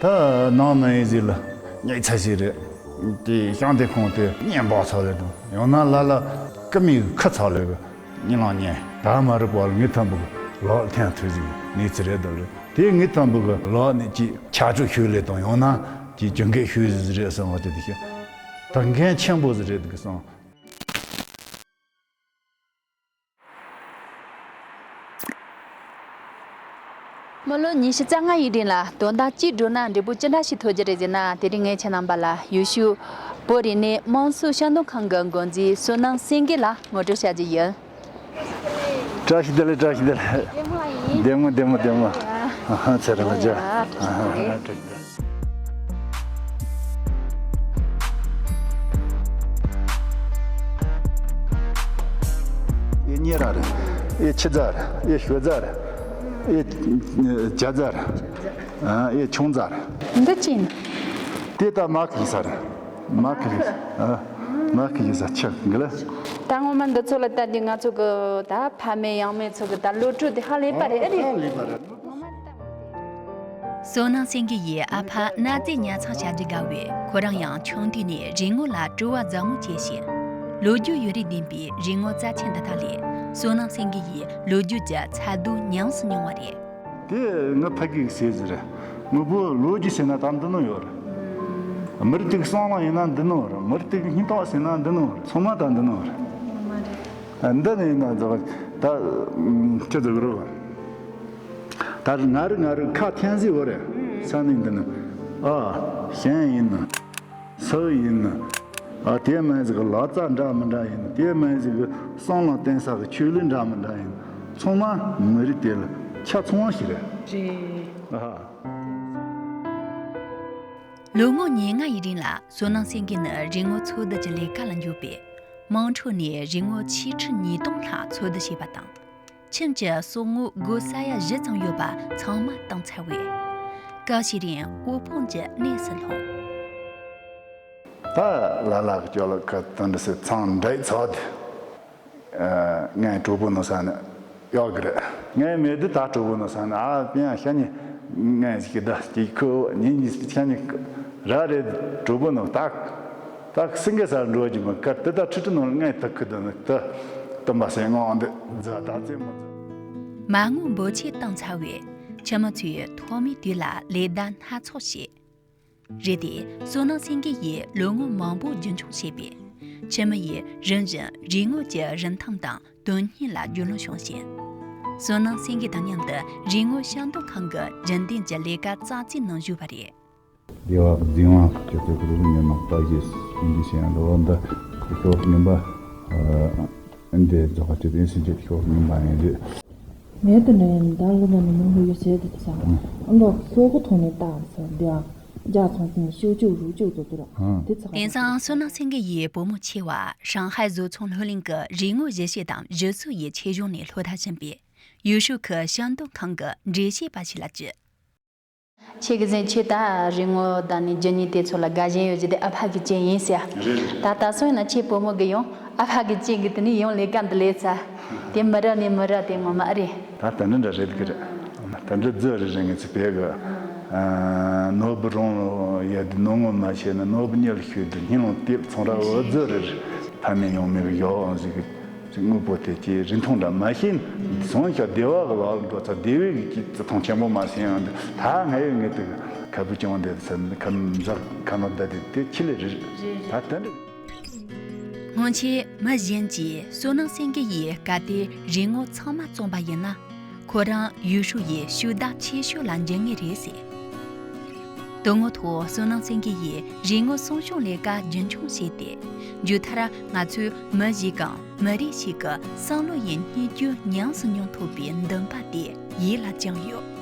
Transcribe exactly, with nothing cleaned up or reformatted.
ད་ནང་ན་ཡིན་ཟིག་ལ་ཉལ་ཚ་ཞིག་རེད། དེ་ཤང་དེ་ཁོང་དེ་གཉེན་པོ་ཚ་ལེ་དང་ཡང་ན་ལ་ལ་ཀི་མི་ཁ་ཚ་ལེ་གི་གཉིད་ལང་ཉལ་ད་མ་རེད་པ་ལ་ངི་ཐམ་པོ་གི་ལོག་ཐན་ཐུ་ཟིག་ནི་ཚི་རེད་དོ་རེད། དེ་ངི་ཐམ་པོ་གི་ལོག་ནི་ཅི་ཆ་ཆོ་ཤུ་ལེ་དང་ཡང་ན་ཅི་ཅུང་གེ་ཤུ་ཟིག་རེད་སོང་བ་དེ་དེ་ཤི་ད་འགན་ཆེན་པོ་ཟིག་རེད་གི་སོང་། མི་ལོ་ཉི་ཤུ་རྩ་ལྔ་ཡི་རིང་ལ་དོན་དག་གཅིག་བསྒྲུབས་ན་འབྲས་བུ་ཅི་འདྲ་ཞིག་ཐོབ་རྒྱུ་རེད་ཟེར་ན། དེ་རིང་ངས་ཁྱེད་རྣམ་པ་ལ་ཡུལ་ཤུལ་བོད་རིག་གནས་དམངས་སྲོལ་ཤར་འདོན་ཁང་གི་འགོ་འཛིན་བསོད་ནམས་སེང་གེ་ལ་ངོ་སྤྲོད་བྱ་རྒྱུ་ཡིན། བཀྲ་ཤིས་བདེ་ལེགས། བཀྲ་ཤིས་བདེ་ལེགས། བདེ་མོ་ཡིན། བདེ་མོ་བདེ་མོ་བདེ་མོ། ཨ་ཧ་ཚེ་རིང་ལ་ཇ། ཨ་ཧ་བཀྲ་ཤིས་བདེ་ལེགས། ཨེ་ཉེ་ར་རེད། ཨེ་ཆི་ཛ་རེད། ཨེ་ཤོ་ཛ་རེད། ཨེ་ཇ་ཛ་རེད། ཨ་ཨེ་ཆུང་ཛ་རེད། འདི་ཅི་ཡིན། དེ་ད་མ་ཁི་ས་རེད། མ་ཁི་ཨ་མ་ཁི་ས་ཆི་གི་ལ། ད་ངོ་མ་འདི་ཚོ་ལ་ལྟ་དུས་ང་ཚོ་གི་ད་ཕ་མེས་ཡང་མེས་ཚོ་གི་ད་བློ་གྲོས་དེ་ཧ་ལས་པ་རེད། ཨེ་རེད། ཧ་ལས་པ་རེད། བསོད་ནམས་སེང་གེ་ཡིས་ཨ་ཕ་གནའ་རྫས་ཉར་ཚགས་བྱ་རྒྱུ་དགའ་བས། ཁོ་རང་ཡང་ཆུང་དུས་ནས་རིག་ངོ་ལ་སྤྲོ་བ་ཟབ་མོ་སྐྱེས་ཤིང་། ལོ་རྒྱུས་ཡོད་རིགས་ལྡན་པའི་རིག་ངོ་རྩ་ཆེན་འདི་དག་ལས་བསོད་ནམས་སེང་གེ་ཡིས་ལོ་རྒྱུས་ཀྱི་ཚད་དོན་ཉམས་སུ་མྱོང་བ་རེད། དེ་ངི་ཕ་གིའི་ཟས་ཟེར། ངི་བུ་ལོ་རྒྱུས་ཟེར་ན་ད་འདི་ནོ་ཡོད་རེད། མི་རིགས་དེ་གི་བསམ་བློ་ཡིན་ན་འདི་ནོ་རེད། མི་རིགས་དེ་གི་སྙིང་སྟོབས་ཟེར་ན་འདི་ནོ་རེད། ཚང་མ་ད་འདི་ནོ་རེད། འདི་ནི་ཡིན་ན་འཛི་བ་ད་ཅི་ཟེར་རོ། ད་ང་རི་ང་རི་ཁ་འཐེན་ཟིག་འོ་རེད། ས་ནི་འདི་ནི་ཨ་ཞན་ཡིན་ན་སུ་ཡིན་ན་ཨ་དེ་མན་ཟིག་གི་ལག་རྩལ་འདྲ་མི་འདྲ་ཡིན། དེ་མན་ཟིག་གི་བསམ་བློ་བསྟན་ས་གི་ཆོས་ལུགས་འདྲ་མི་འདྲ་ཡིན། ཚང་མ་མི་རིགས་དེ་ལ་ཆ་ཚང་བ་ཞིག་རེད། རེད། ཨ་ཧ། ལོ་ངོ་ཉེར་ལྔ་ཡི་རིང་ལ་བསོད་ནམས་སེང་གེ་ནི་རིག་ངོ་འཚོལ་བསྡུ་གྱི་ལས་ཀ་ལ་འཇུག་པས། དམངས་ཁྲོད་ནས་རིག་ངོ་ཆིག་ཁྲི་ཉིས་སྟོང་ལྷག་འཚོལ་བསྡུ་བྱས་པ་དང་། ཁྱིམ་གྱི་སོག་ངོ་སྒོ་ས་ཡ་བཞི་ཙམ་ཡོད་པ་ཚང་མ་བཏང་ཚར་བས། སྐབས་ཤིག་རིང་དབུལ་ཕོངས་ཀྱི་གནས་སུ་ལྷུང་། ད་ལ་ལ་གི་ཅོ་ལ་ཁ་དོན་འདྲ་སེ་ཚང་འདྲ་ཚོགས་ཏེ། ངའི་གྲོགས་པོ་ནོ་ས་ནི་གཡོག་གི་རེད། ངའི་མེད་དུ་ད་གྲོགས་པོ་ནོ་ས་ནི་ཨ་པེ་ཡང་ཤ་ཉེ་ངའི་ཞིག་ད་ཅིག་ཁོ་ཉིན་གཉིས་ཤ་ཉེ་ར་རེད། གྲོགས་པོ་ནོ་ད་ད་སེང་གེ་སར་འགྲོ་གི་མི་ཀར་དེ་ད་ཁྲི་ཁྲི་ནོ་ངའི་ཐུག་གི་དུ་ནི་ད་སྟོན་པ་སེ་ངོ་འདི་ཛ་ད་ཙེ་མོ་ཛ། མ་དངུལ་འབོར་ཆེ་བཏང་ཚར་བས་ཁྱིམ་མི་ཚོས་ཐོག་མའི་དུས་ལ་ལས་བདའ་སྣ་ཚོགས་བྱས། རེད་དེ་བསོད་ནམས་སེང་གེ་ཡིས་ལོ་ངོ་མང་པོ་རྒྱུན་འཁྱོངས་བྱས་པས། ཁྱིམ་མི་ཡིས་རིམ་བཞིན་རིག་ངོ་གྱི་རིན་ཐང་དང་དོན་སྙིང་ལ་རྒྱུས་ལོན་བྱུང་ཞིང་། བསོད་ནམས་སེང་གེ་དང་མཉམ་དུ་རིག་ངོ་ཤར་འདོན་ཁང་གི་རྒྱུན་ལྡན་གྱི་ལས་ཀ་རྩ་རྩེག་ནང་ཞུགས་པ་རེད། སྡེ་བ་འཛིན་དབང་ཁག་ཅིག་ཏུ་ཀུ་རུ་ཉོན་མོངས་པ་ཞེས་འདི་བྱས་ཡང་འགྲོ་བ་འདི་ཤོག་ངན་པ། འདི་རྫོགས་པ་ཅི་སྟེ་སེམས་ཅན་ཤོག་ངན་པ་ཡིན་རེད། ངས་དེ་འདྲ་ཡིན་ད་སློབ་མ་ནི་མང་པོ་ཡོད་ཟེར་དེ་ཚ་ཨ་འགྲོ་སོག་གོ་ཐོག་ནས་བཏགས་ཟེར་དེ་ཨ་རྒྱ་ཚོང་ཚིང་ཤོག་ཅུག་རུག་ཅུག་ཏུ་དུ་ར་དེ་ཚ། དེང་སང་བསོད་ནམས་སེང་གེ་ཡི་བུ་མོ་ཆེ་བ་ཧྲང་ཧའེ་བཟོ་ཚོང་ལྷོད་གླིང་གི་རིག་དངོས་གཞི་བྱེས་དང་བཞི་སྲོལ་ཡི་ཆེད་གཞུང་ནས་སློབ་མཐར་ཕྱིན་པའི་ཡུལ་ཤུལ་གྱི་ཤར་འདོན་ཁང་གི་འགྲེལ་བཤད་པ་ཞིག་ལ་བཅར། ཁྱེད་ཀྱི་ཟེར་ཁྱེད་ད་རིག་དངོས་དང་ནི་རྒྱུ་དངོས་དེ་ཚོ་ལ་དགའ་ཞེན་ཡོད་རྒྱུ་དེ་ཨ་ཕ་གི་རྐྱེན་ཡིན་ཟེར། རེད་རེད། ད་ད་སོང་ན་ཁྱེད་བུ་མོ་གི་ཡང་ཨ་ཕ་གི་རྐྱེན་གི་དེ་ནི་ཡང་ལས་ཀ་འདི་ལས་ཚ། དེ་མི་ར་ནི་མི་ར་དེ་ངོ་མ་ཨ་རེད། ད་ད་འདྲ་འདྲ་རེད་གི་རེད། ད་འདྲ་རྫུ་རེད་རེད། ངེད་ཚོ་བས་གི་ནོར་བུ་རང་ཡ་དེ་ནོར་ངོ་མ་ཤེས་ན་ནོར་བུ་ཉལ་ཤོད་དེ་སྙིང་ལོང་དེབ་ཚོང་ར་འོ་རྫུ་རེད། ཕ་མེས་ཡང་མེས་གི་ཡོག་ཟིག་གི་དངོས་པོ་དེ་ཀྱི་རིན་ཐང་འདྲ་མ་ཤེས་ན་སོང་ཤ་སྡེ་བ་གི་ལག་ལ་འགྲོ་ཚ་སྡེ་བའི་གི་ཀྱི་བརྩི་མཐོང་ཆེན་པོ་མ་ཤེས་ཡང་འདི་ད་ང་ཡོད་ངེད་དུ་ཁ་བུ་ཅང་དེ་ཚ་ཁ་མཛག་ཁ་ནོར་ད་དེ་དེ་ཁྱི་ལས་རེད། ད་ད་འདི་སྔོན་ཆད་མི་གཞན་གྱིས་བསོད་ནམས་སེང་གེ་ཡི་གལ་ཏེ་རིག་དངོས་ཚང་མ་བཙོངས་པ་ཡིན་ན། ཁོ་རང་ཡུལ་ཤུལ་ཡི་ཤུགས་བདག་ཆེ་ཤོས་ལ་འགྱུར་ངེས་རེད་ཟེར། དོན་དངོས་ཐོག་བསོད་ནམས་སེང་གེ་ཡིས་རིག་དངོས་སྲུང་སྐྱོང་ལས་ཀ་རྒྱུན་འཁྱོངས་བྱས་ཏེ། མཇུག་མཐར་ང་ཚོའི་མི་ཞིག་གམ་མི་རིགས་ཤིག་གི་བསམ་བློ་ཡི་སྙིང་བཅུད་ཉམས་སུ་མྱོང་ཐུབ་པའི་འདུན་པ་དེ་ཡིད་ལ་བཅངས་ཡོད།